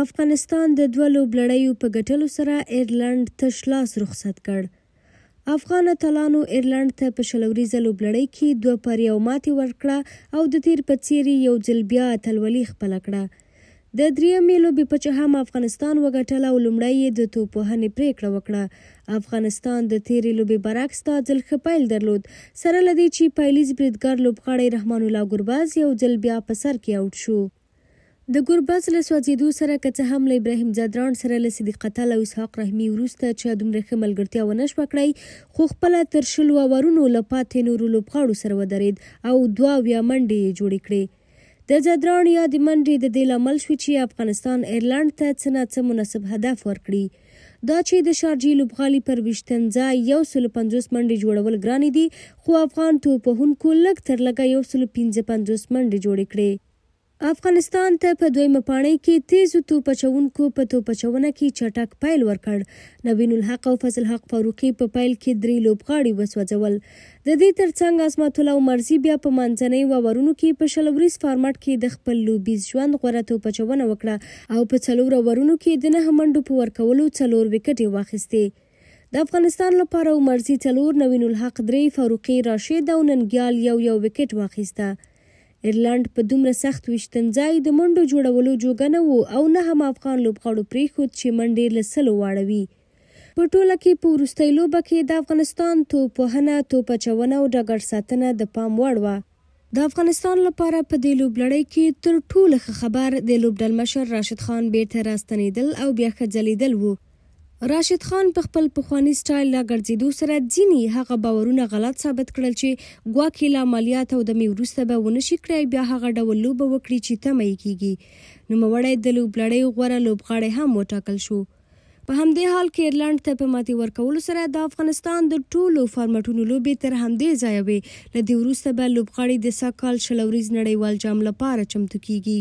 افغانستان د دوه لوبلړیو په ګټلو سره ایرلنډ تش لاس رخصت کړ. افغان اتلانو ایرلنډ ته په 20 اوریزه لوبلړۍ کې 2-1 ماتې ورکړه او د تېر په څېر یې یو ځل بیا اتلولي خپله کړه. د درېیمې لوبې پچه هم افغانستان وګټله او لومړی یې د توپوهنې پرېکړه وکړه. افغانستان د تېرې لوبې برعکس دا ځل ښه پیل درلود، سره له دې چې پیلیز بریدګر لوبغاړی رحمان الله ګربز یو ځل بیا په سر کې اوټ شو. د ګربز له سوځېدو سره که څه هم له ابراهیم ځدراڼ سره له صدیق اتل او اسحاق رحیمي وروسته چا دومره ښه ملګرتیا ونه شوه کړای، خو خپله تر 20 اوورونو له پاتې نورو لوبغاړو سره ودرېد او 72 منډې یې جوړې کړې. د ځدراڼ یادې منډې د دې لامل شوې چې افغانستان ایرلنډ ته څه نا څه مناسب هدف ورکړي. دا چې د شارجې لوبغالي پر ویشتنځای 150 منډې جوړول ګرانې دي، خو افغان توپوهونکو لږ تر لږه 155 منډې جوړې کړې. افغانستان ته په دویمه پاڼۍ کې تیزو توپ اچوونکو په توپ اچونه کې چټک پیل ورکړ. نوین الحق او فضل حق فاروقي په پیل کې درې لوبغاړي وسوځول. د دې ترڅنګ عظمت الله عمرزي بیا په منځنیو اوورونو کې په 20 اوریز فارمټ کې د خپل لوبیز ژوند غوره توپ اچونه وکړه او په 4 اوورونو کې د 9 منډو په ورکولو 4 ویکټې واخیستې. د افغانستان لپاره عمرزي 4، نوین الحق 3، فاروقي، راشد او ننګیال یو یو ویکټ واخیسته. ایرلنډ په دومره سخت ویشتنځای د منډو جوړولو جوګه نه و او نه هم افغان لوبغاړو پرېښود چې منډې له 100 واړوي. په ټوله کې په وروستۍ لوبه کې د افغانستان توپ وهنه، توپ اچونه او ډګر ساتنه د پام وړ وه. د افغانستان لپاره په دې لوبلړۍ کې تر ټولو ښه خبر د لوبډلمشر راشد خان بیرته راستنېدل او بیا ښه ځلېدل وو. راشد خان په خپل پخواني سټایل راګرځېدو سره ځینې هغه باورونه غلط ثابت کړل چې ګواکې له عملیات او دمې وروسته به ونه شي کړای بیا هغه ډول لوبه وکړي چې تمه یې کېږي. نوموړی د لوبلړۍ غوره لوبغاړی هم وټاکل شو. په همدې حال کې ایرلنډ ته په ماتې ورکولو سره د افغانستان د ټولو فارمټونو لوبې تر همدې ځایه وې. له دې وروسته به لوبغاړي د سږ کال 20 اوریز نړیوال جام لپاره چمتو کېږي.